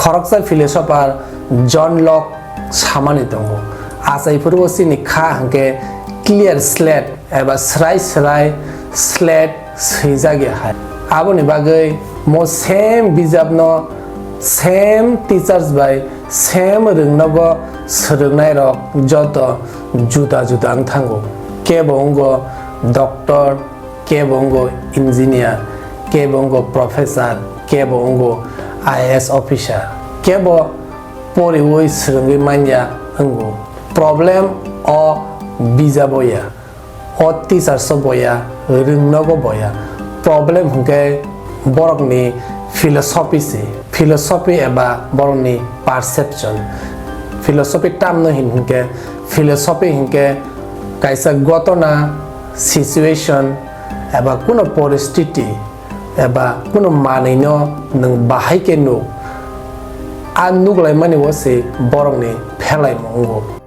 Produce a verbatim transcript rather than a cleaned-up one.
Khoroksa philosopher John Locke samani tongo, achai phuru o chini kha hwnkhe clear slate eba srai srai slate swijak ya hai. Aboni bagwi mo same bijapno same teachers bai same rwngnogo swrwngnairok joto juda juda wng thango. Kebo wngo doctor, kebo wngo engineer, kebo wngo professor, kebo wngo I A S officer, kebo poriwi swrwngwi manya wngo. Problem o bijabo ya, o teachers o bo ya, rwngnogo bo ya. Problem hwnkhe borokni philosophy se, philosophy eba borokni perception. Philosophy tamno hin hwnkhe, philosophy hwnkhe kaisa gotona, situation eba kuno poristiti eba kuno manwino nwng bahai khe nuk, a nuklaimani o se borokni phelaimung wngo.